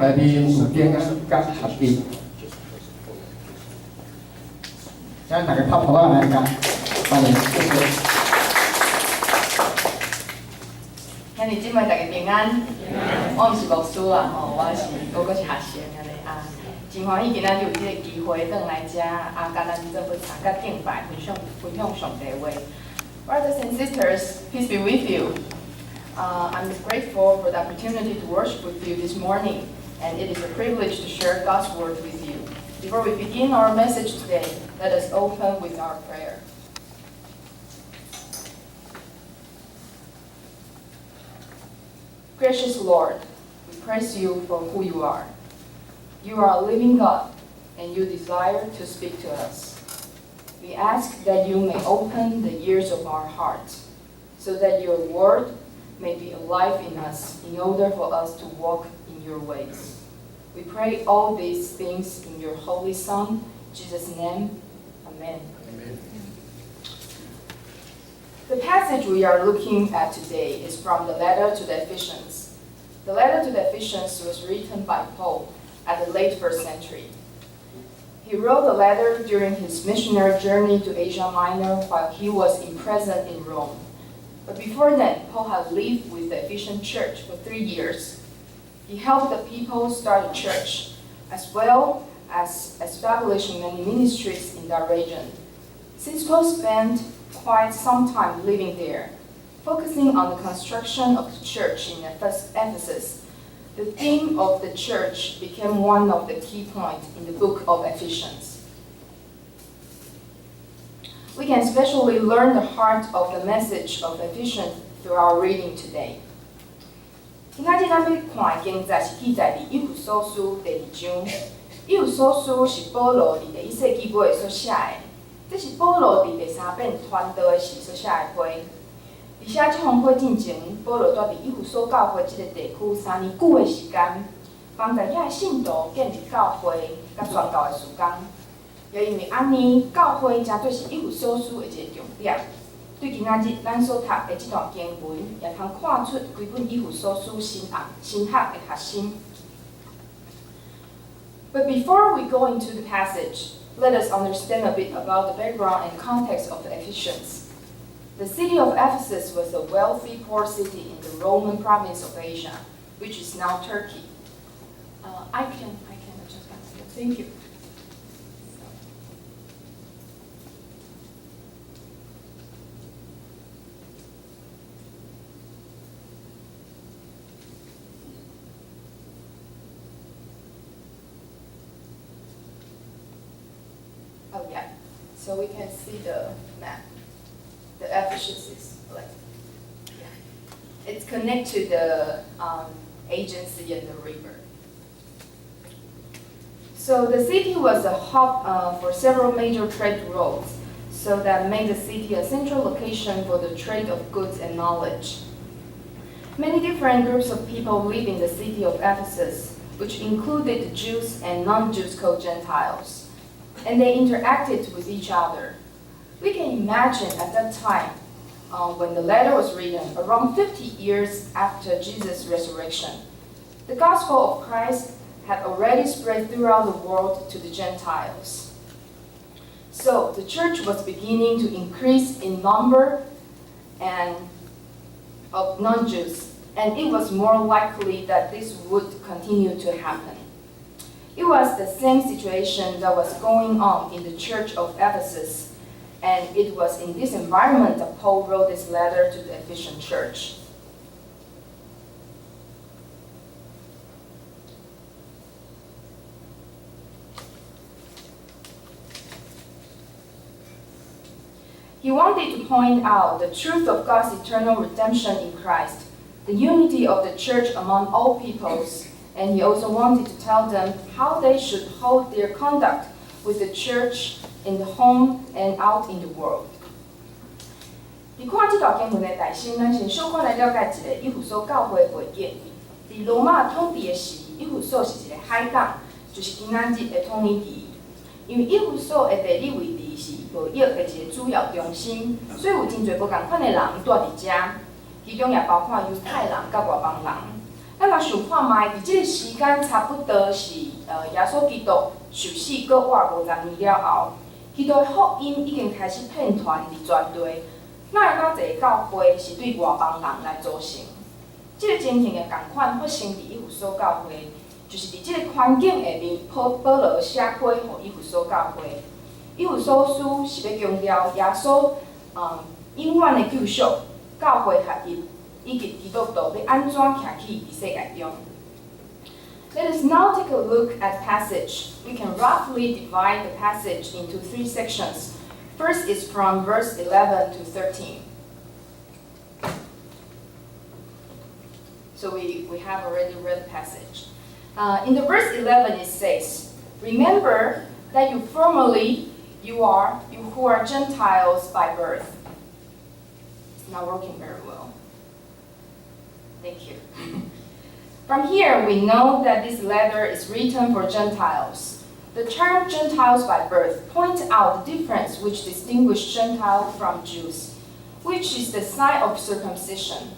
內面有平安佮合一。請大家拍噗仔來共歡迎，謝謝。兄弟姊妹，大家平安。我毋是牧師啊，吼，我是閣閣是學生按呢啊。真歡喜今仔日有這個機會轉來遮啊，共咱做伙參加敬拜，分享分享上帝話。Brothers and sisters, peace be with you. I'm grateful for the opportunity to worship with you this morning, and it is a privilege to share God's word with you. Before we begin our message today, let us open with our prayer. Gracious Lord, we praise you for who you are. You are a living God, and you desire to speak to us. We ask that you may open the ears of our hearts, so that your word may be alive in us in order for us to walk in your ways. We pray all these things in your holy Son, Jesus' name. Amen. Amen. The passage we are looking at today is from the letter to the Ephesians. The letter to the Ephesians was written by Paul at the late first century. He wrote the letter during his missionary journey to Asia Minor while he was in prison in Rome. But before then, Paul had lived with the Ephesian church for 3 years. He helped the people start a church, as well as establishing many ministries in that region. Since Paul spent quite some time living there, focusing on the construction of the church in Ephesus, the theme of the church became one of the key points in the book of Ephesians. We can especially learn the heart of the message of Ephesians through our reading today. 今仔日咱欲看的經節是記載佇以弗所書第二章。以弗所書是保羅佇第一世紀尾所寫的，這是保羅佇第三遍傳道的時所寫的批。佇寫這封批進前，保羅蹛佇以弗所教會這个地區3年久的時間，幫助遐的信徒建立教會佮宣教的事工。也因為按呢，教會成做是以弗所書的一个重點。對今仔日咱所讀的這段經文，也通看出規本以弗所書神學神學的核心。But before we go into the passage, let us understand a bit about the background and context of the Ephesians. The city of Ephesus was a wealthy port city in the Roman province of Asia, which is now Turkey. I can adjust that. Thank you. So. Oh yeah, so we can see the map. The Ephesus is like, yeah. It's connected to the Aegean Sea and the river. So the city was a hub for several major trade routes, so that made the city a central location for the trade of goods and knowledge. Many different groups of people live in the city of Ephesus, which included Jews and non-Jews called Gentiles, and they interacted with each other. We can imagine at that time, when the letter was written, around 50 years after Jesus' resurrection, the gospel of Christ had already spread throughout the world to the Gentiles. So the church was beginning to increase in number and of non-Jews, and it was more likely that this would continue to happen. It was the same situation that was going on in the church of Ephesus, and it was in this environment that Paul wrote this letter to the Ephesian church. He wanted to point out the truth of God's eternal redemption in Christ, the unity of the church among all peoples, and he also wanted to tell them how they should hold their conduct with the church in the home and out in the world. 佇看這段經文的內心，咱先小可來了解一下以弗所教會的背景。佇羅馬統治的時，以弗所是一个海港，就是今仔日的土耳其。因為以弗所的地理位置是貿易的一个主要中心，所以有真濟無仝款的人蹛佇遮，其中也包括猶太人佮外邦人。咱來想看覓，佇這个時間差不多是耶穌基督受死閣活50年了後，基督的福音已經開始遍傳佇全地。哪會哪濟教會是對外邦人來組成？這个情形會仝款發生佇以弗所教會，就是佇這个環境下面，保羅寫批予以弗所教會。以弗所書是欲強調耶穌永遠的救贖、教會合一，以及基督徒欲按怎徛起佇世界中。Let us now take a look at passage. We can roughly divide the passage into three sections. First is from verse 11 to 13. So we have already read the passage. In the verse 11 it says, "Remember that you formerly, you are, you who are Gentiles by birth." It's not working very well. Thank you. From here, we know that this letter is written for Gentiles. The term "Gentiles by birth" points out the difference which distinguishes Gentile from Jews, which is the sign of circumcision.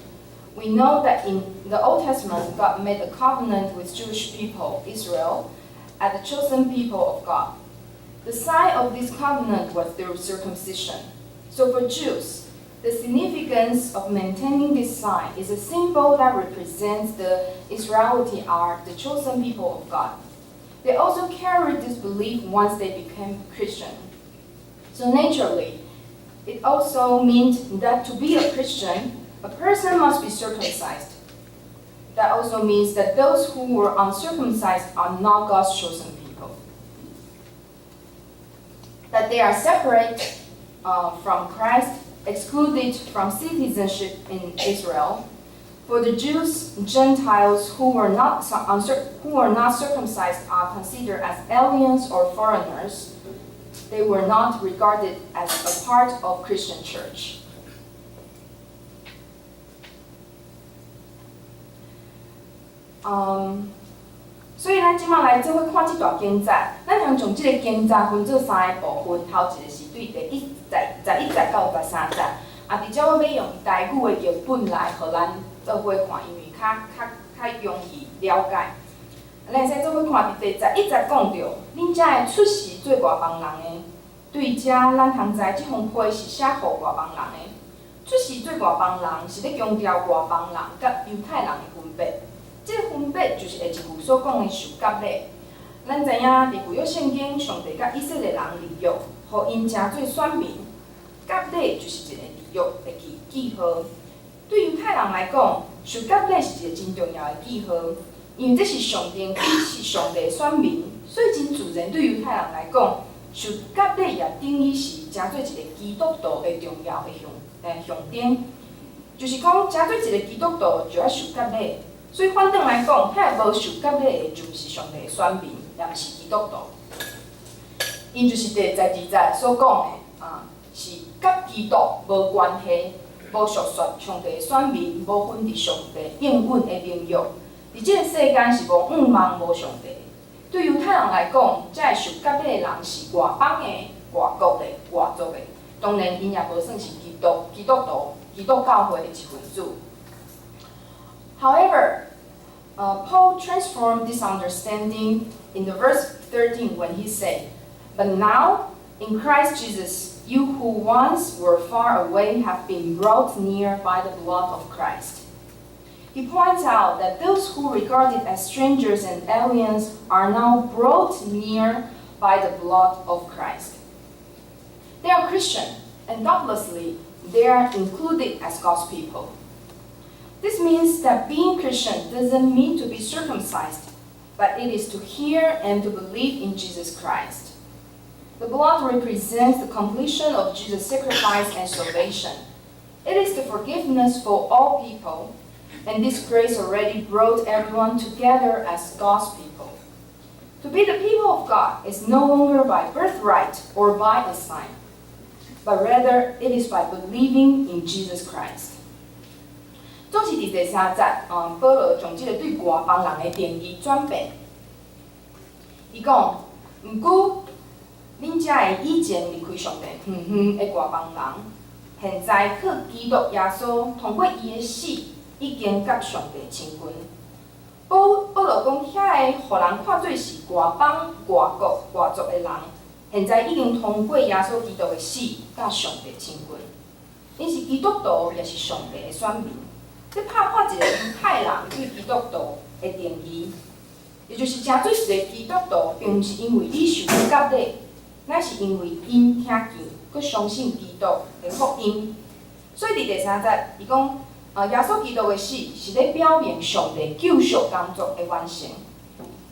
We know that in the Old Testament, God made a covenant with Jewish people, Israel, as the chosen people of God. The sign of this covenant was through circumcision. So for Jews, the significance of maintaining this sign is a symbol that represents the Israelite are the chosen people of God. They also carried this belief once they became Christian. So naturally, it also meant that to be a Christian, a person must be circumcised. That also means that those who were uncircumcised are not God's chosen people, that they are separate from Christ, excluded from citizenship in Israel. For the Jews, Gentiles who were not circumcised are considered as aliens or foreigners. They were not regarded as a part of Christian church. 所以咱這馬來做伙看這段經節，咱通將這个經節分做三个部分，頭一个是對第一節、11節到13節，啊，佇遮我欲用台語的譯本來予咱做伙看，因為較容易了解。咱會使做伙看佇第11節講著，恁遮个出時做外邦人的，對遮咱通知這封批是寫予外邦人的。出時做外邦人是咧強調外邦人佮猶太人的分別。這个分別就是下一句所講的受割禮。咱知影佇舊約聖經，上帝佮以色列人立約，予𪜶成做選民。割禮就是一个立約的記號。對猶太人來講，受割禮是一个真重要的記號，因為這是象徵𪜶是上帝的選民，所以真自然對猶太人來講，受割禮也等於是成做一个基督徒的重要的象徵。就是講，成做一个基督徒就愛受割禮。所以反轉來講，遐个無受割禮的，就毋是上帝的選民，也毋是基督徒。𪜶就是第12節所講的，啊，是佮基督無關係，無屬上帝的選民，無份佇上帝應允的盟約。佇這个世間是無向望、無上帝。對猶太人來講，這个受割禮的人是外邦的、外國的、外族的，當然𪜶也無算是基督徒、基督教會的一份子。However, Paul transformed this understanding in the verse 13 when he said, "But now, in Christ Jesus, you who once were far away have been brought near by the blood of Christ." He points out that those who regarded as strangers and aliens are now brought near by the blood of Christ. They are Christian, and doubtlessly they are included as God's people. This means that being Christian doesn't mean to be circumcised, but it is to hear and to believe in Jesus Christ. The blood represents the completion of Jesus' sacrifice and salvation. It is the forgiveness for all people, and this grace already brought everyone together as God's people. To be the people of God is no longer by birthright or by a sign, but rather it is by believing in Jesus Christ. 總是佇第3節，保羅將這个對外邦人的定義轉變。伊講，毋過，恁遮个以前離開上帝遠遠的外邦人，現在靠基督耶穌通過伊的死，已經佮上帝親近。保保羅講，遐个予人看做是外邦、外國、外族的人，現在已經通過耶穌基督的死，佮上帝親近。𪜶是基督徒，也是上帝的選民。這拍破一个猶太人對基督徒的定義，也就是成做一个基督徒，並毋是因為你受割禮，乃是因為𪜶聽見，閣相信基督的福音。所以佇第三節，伊講，耶穌基督的死是咧表明上帝救贖工作的完成。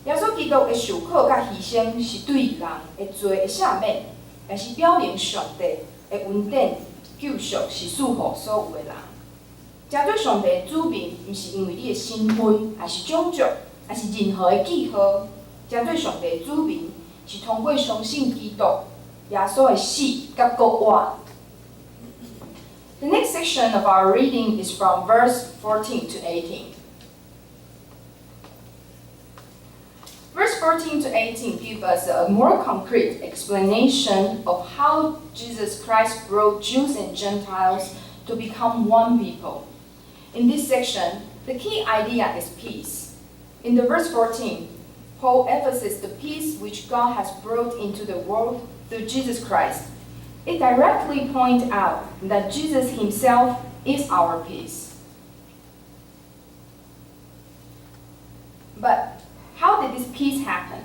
耶穌基督的受苦佮犧牲是對人的罪的赦免，也是表明上帝的恩典救贖是賜予所有的人。成做上帝的子民，毋是因為你的身份，抑是種族，抑是任何的記號。成做上帝的子民，是通過相信基督耶穌的死佮復活。The next section of our reading is from verse 14 to 18. Verse 14 to 18 give us a more concrete explanation of how Jesus Christ brought Jews and Gentiles to become one people. In this section, the key idea is peace. In the verse 14, Paul emphasizes the peace which God has brought into the world through Jesus Christ. It directly points out that Jesus himself is our peace. But how did this peace happen?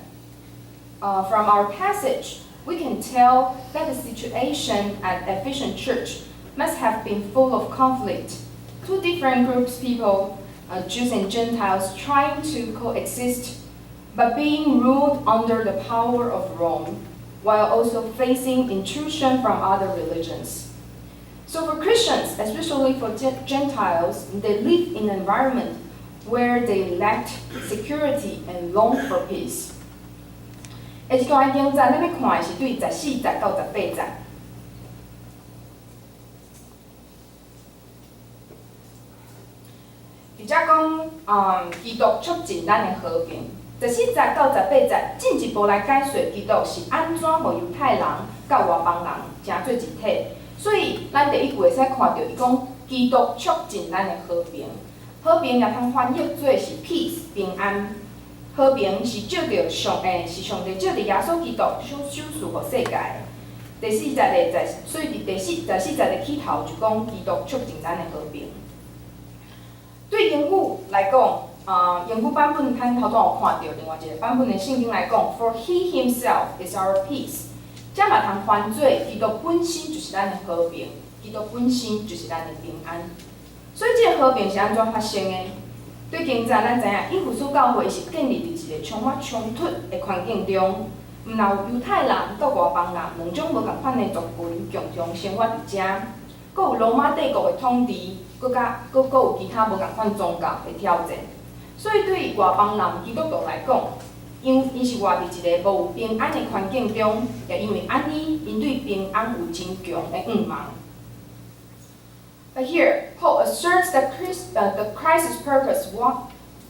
From our passage, we can tell that the situation at Ephesian church must have been full of conflict. Two different groups of people, Jews and Gentiles, trying to coexist, but being ruled under the power of Rome, while also facing intrusion from other religions. So for Christians, especially for Gentiles, they live in an environment where they lacked security and long for peace. 下一段經節，咱欲看的是對14節到18節。佇遮講，基督促進咱的和平。14節到18節進一步來解說基督是按怎予猶太人佮外邦人成做一體。所以，咱第一句會使看著伊講基督促進咱的和平。和平也通翻譯做是 peace 平安。和平是藉著上，是上帝藉著耶穌基督所賞賜予世界的。第四節的在，所以佇第四十四節的起頭就講基督促進咱的和平。對英語來講，英語版本咱頭拄有看著，另外一個版本的聖經來講，For he himself is our peace，這嘛通翻做基督本身就是咱的和平，基督本身就是咱的平安。所以這個和平是按怎發生的？對經節，咱知影，以弗所教會是建立佇一個充滿衝突的環境中，毋但有猶太人佮外邦人兩種無仝款的族群共同生活佇遮，閣有羅馬帝國的統治，閣佮閣閣有其他無仝款宗教的挑戰。所以對外邦人基督徒來講，𪜶𪜶是活佇一个無有平安的環境中，也因為按呢，𪜶對平安有真強的願望。But here, Paul asserts that the Christ's purpose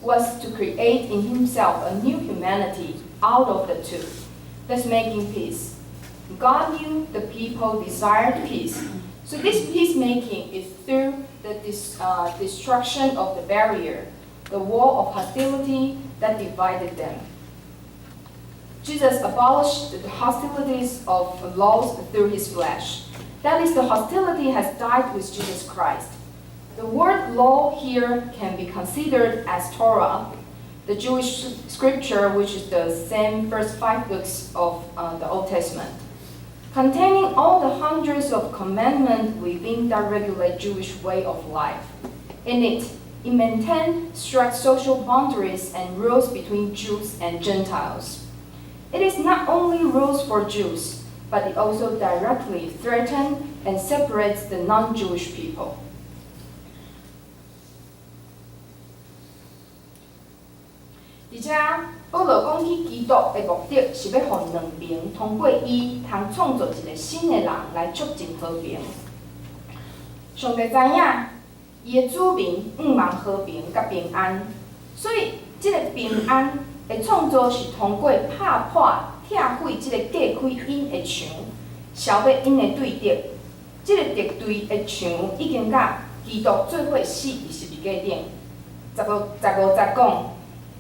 was to create in himself a new humanity out of the two, thus making peace. God knew the people desired peace, so this peacemaking is through the destruction of the barrier, the wall of hostility that divided them. Jesus abolished the hostilities of laws through his flesh. That is, the hostility has died with Jesus Christ. The word law here can be considered as Torah, the Jewish scripture, which is the same first five books of the Old Testament, containing all the hundreds of commandments within that regulate Jewish way of life. In it, it maintained strict social boundaries and rules between Jews and Gentiles. It is not only rules for Jews, but it also directly threatens and separates the non-Jewish people. 而且，保羅講起基督的目的是欲予兩邊通過伊，通創造一個新的人來促進和平。上帝知影，伊的子民向望和平佮平安，所以這个平安的創造是通過拍破、拆毀這个隔開𪜶的牆，消滅𪜶的對敵。這个敵對的牆已經佮基督做伙死佇十字架頂。15節講，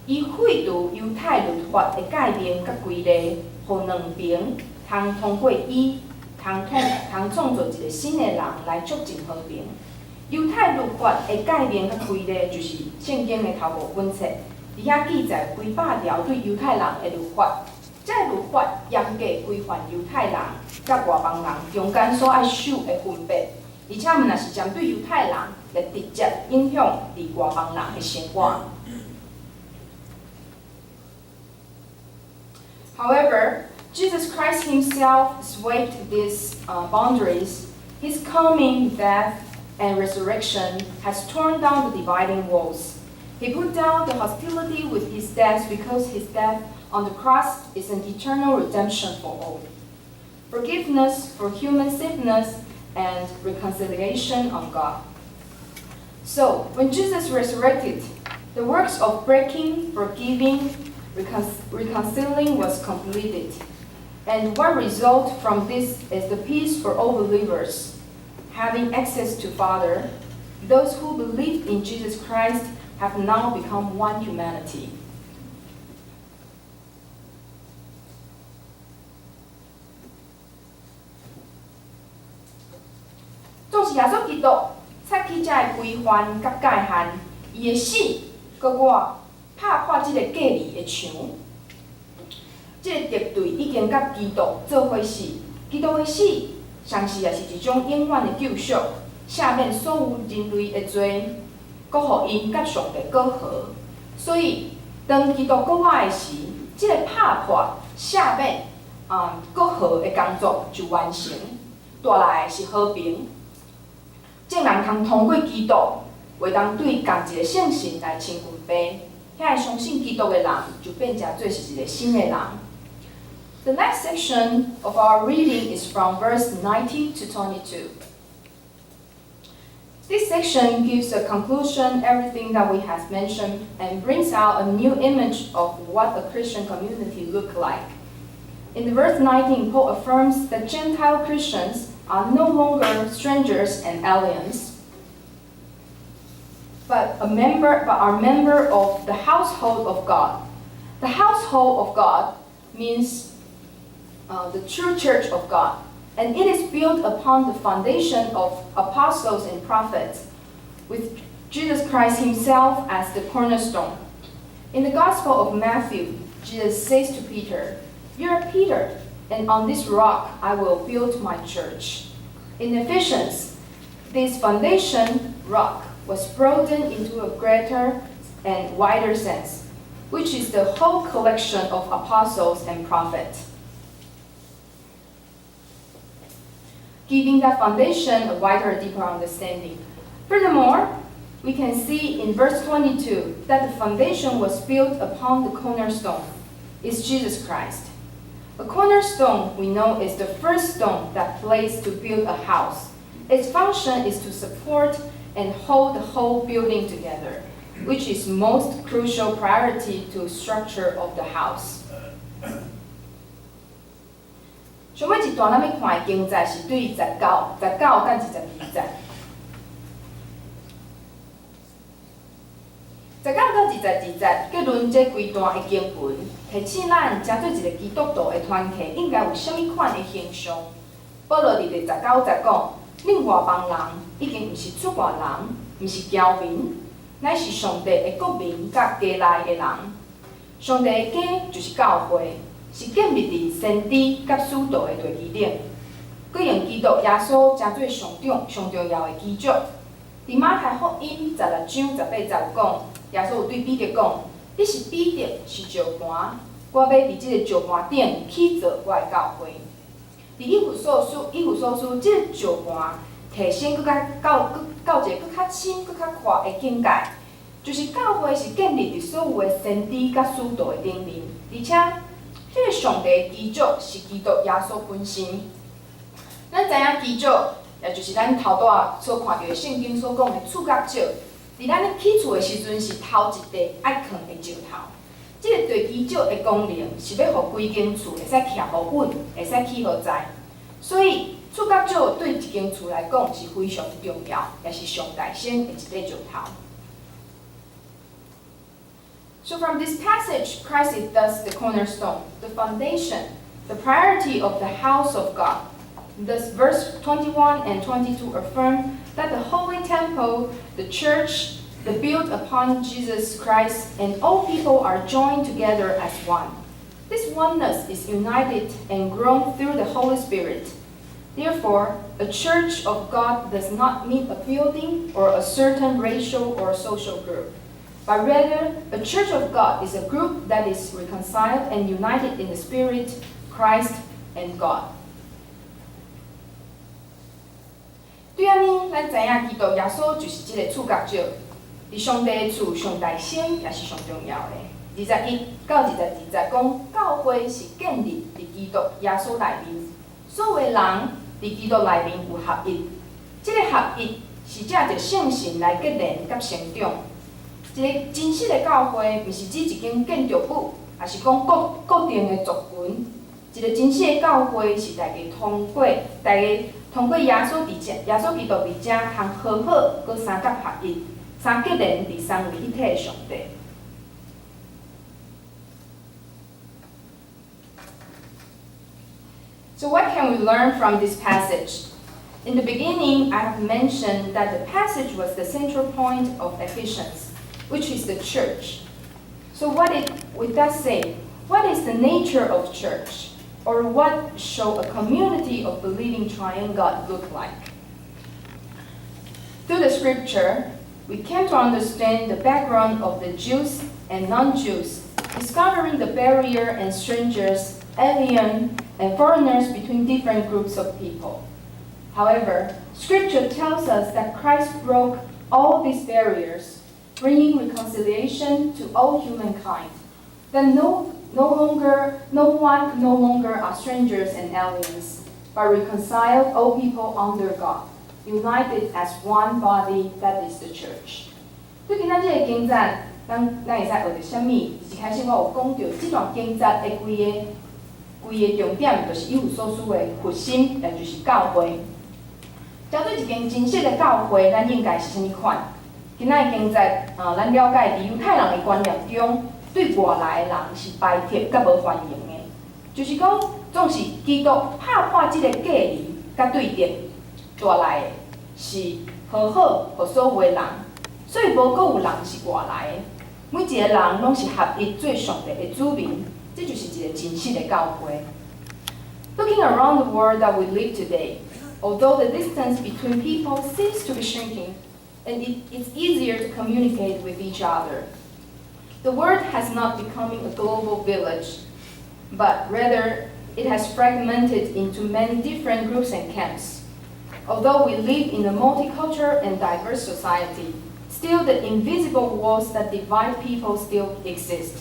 伊廢除猶太律法的誡命佮規例，予兩爿通通過伊，通創通創造一个新的人來促進和平。猶太律法的誡命佮規例，就是聖經的頭五本冊，佇遐記載幾百條對猶太人的律法。這个律法嚴格規範猶太人佮外邦人中間所愛守的分別，而且毋若是針對猶太人，也直接影響佇外邦人的生活。However, Jesus Christ himself swept these boundaries. His coming, death, and resurrection has torn down the dividing walls. He put down the hostility with his death because his death on the cross is an eternal redemption for all. Forgiveness for human sinfulness and reconciliation on God. So, when Jesus resurrected, the works of breaking, forgiving, reconciling was completed. And what result from this is the peace for all believers, having access to Father. Those who believe in Jesus Christ have now become one humanity. 總是耶穌基督拆去這个規範佮界限，伊的死，閣活拍破這个隔離的牆。這个敵對已經佮基督做伙死，基督的死，同時也是一種永遠的救贖，赦免所有人類的罪，閣予𪜶佮上帝和好。所以，當基督閣活的時，這個拍破、赦免、和好的工作就完成，帶來的是和平。眾人通通過基督，會當對仝一个聖神來稱阮爸，遐个相信基督的人就變成做是一个新的人。The next section of our reading is from verse 19 to 22. This section gives a conclusion everything that we have mentioned and brings out a new image of what a Christian community look like. In the verse 19, Paul affirms that Gentile Christians are no longer strangers and aliens, but are member of the household of God. The household of God means the true church of God, and it is built upon the foundation of apostles and prophets, with Jesus Christ himself as the cornerstone. In the Gospel of Matthew, Jesus says to Peter, "You are Peter, and on this rock I will build my church." In Ephesians, this foundation rock was broadened into a greater and wider sense, which is the whole collection of apostles and prophets, giving that foundation a wider, deeper understanding. Furthermore, we can see in verse 22 that the foundation was built upon the cornerstone, is Jesus Christ. A cornerstone, we know, is the first stone that placed to build a house. Its function is to support and hold the whole building together, which is most crucial priority to structure of the house. 上尾一段咱欲看的經節是對19、19到22節。19到22節結論這規段的經文，提醒咱成做一个基督徒的團體應該有啥物款的形象。保羅佇第19節講：恁外邦人已經毋是出外人，毋是僑民，乃是上帝的國民佮家內的人。上帝的家就是教會，是建立佇先知佮使徒的地基頂，閣用基督耶穌成做上重上重要的基石。佇馬太福音16章18節有講，耶穌有對彼得講：“你是彼得，是石盤，我欲佇這个石盤頂起造我的教會。”佇以弗所書，以弗所書這个石盤提升閣較到閣到一个閣較深、閣較闊的境界，就是教會是建立佇所有的先知佮使徒的頂面，而且這个上帝的基石是基督耶穌本身。咱知影基石，也就是咱頭拄仔所看著的聖經所講的柱角石，佇咱咧起厝的時陣是頭一塊愛囥的石頭。這个地基石的功能是欲予規間厝會使徛予穩，會使起予在。所以柱角石對一間厝來講是非常重要，也是上大先的一塊石頭。So from this passage, Christ is thus the cornerstone, the foundation, the priority of the house of God. Thus, verse 21 and 22 affirm that the holy temple, the church, the built upon Jesus Christ, and all people are joined together as one. This oneness is united and grown through the Holy Spirit. Therefore, a church of God does not mean a building or a certain racial or social group, but rather, a church of God is a group that is reconciled and united in the Spirit, Christ, and God. 對按呢，咱知影基督耶穌就是這个厝角石，佇上帝的厝上大先，也是上重要的。二十一到二十二節講，教會是建立佇基督耶穌內面，所有的人佇基督內面有合一，這个合一是藉著聖神來結連佮成長。一个真實的教會，毋是指一間建築物，抑是講固固定的族群。一个真實的教會是大家通過，大家通過耶穌佇遮，耶穌基督佇遮通和好，閣三角合一，三結連佇三位一體的上帝。So what can we learn from this passage? In the beginning, I have mentioned that the passage was the central point of Ephesians, which is the church. So what it, with that said, what is the nature of church? Or what shall a community of believing triune God look like? Through the scripture, we came to understand the background of the Jews and non-Jews, discovering the barrier and strangers, alien, and foreigners between different groups of people. However, scripture tells us that Christ broke all these barriers, bringing reconciliation to all humankind. That no one no longer are strangers and aliens, but reconciled all people under God, united as one body that is the church. 對今仔這个經節，咱咱會使學著啥物？一開始我有講著，這段經節的規个規个重點，就是以弗所書的核心，也就是教會。針對一間真實的教會，咱應該是啥物款？今仔的經節，啊，咱了解佇猶太人的觀念中，對外來的人是排斥佮無歡迎的，就是講，總是基督拍破這个隔離佮對立，帶來的是和好，予所有的人，所以無閣有人是外來的，每一个人攏是合一做上帝的子民，這就是一個真實的教會。Looking around the world that we live today, although the distance between people seems to be shrinking, and it's easier to communicate with each other, the world has not become a global village, but rather it has fragmented into many different groups and camps. Although we live in a multicultural and diverse society, still the invisible walls that divide people still exist.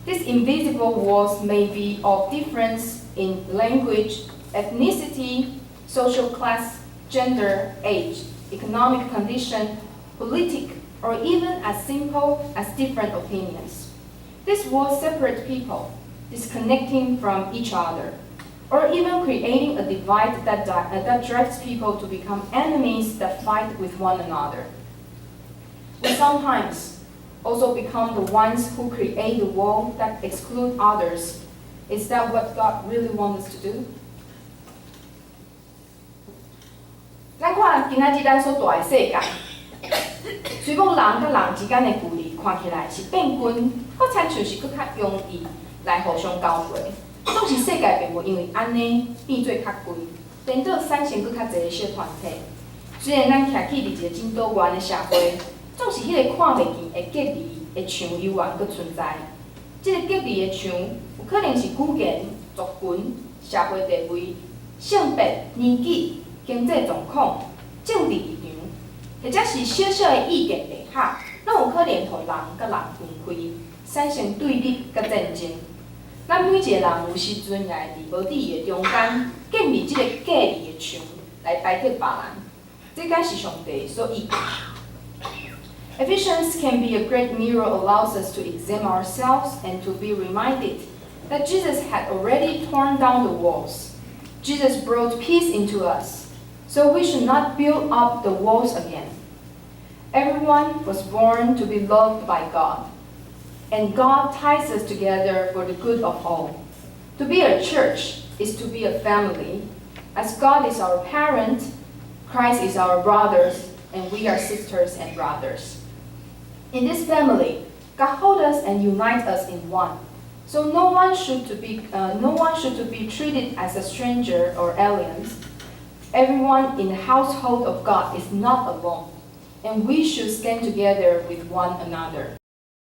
These invisible walls may be of difference in language, ethnicity, social class, gender, age, economic condition, politic, or even as simple as different opinions. These walls separate people, disconnecting from each other, or even creating a divide that drives people to become enemies that fight with one another. We sometimes also become the ones who create the wall that exclude others. Is that what God really wants us to do? 咱看今仔日咱所蹛的世界，雖講人佮人之間的距離看起來是變近，閣親像是閣較容易來互相交流。總是世界並無因為按呢變做較近，顛倒產生閣較濟的小團體。雖然咱徛起佇一個真多元的社會，總是彼个看袂見的隔離的牆猶原閣存在。這个隔離的牆有可能是語言、族群、社會地位、性別、年紀、經濟狀況、政治立場，或者是小小的意見不合，攏有可能予人佮人分開，產生對立佮戰爭。咱每一個人有時陣也會佇無注意的中間建立這個隔離的牆來排斥別人，這敢是上帝所意？Ephesians can be a great mirror, allows us to examine ourselves and to be reminded that Jesus had already torn down the walls. Jesus brought peace into us, so we should not build up the walls again. Everyone was born to be loved by God. And God ties us together for the good of all. To be a church is to be a family. As God is our parent, Christ is our brothers, and we are sisters and brothers. In this family, God hold us and unite us in one. So no one should to be treated as a stranger or aliens. Everyone in the household of God is not alone, and we should stand together with one another.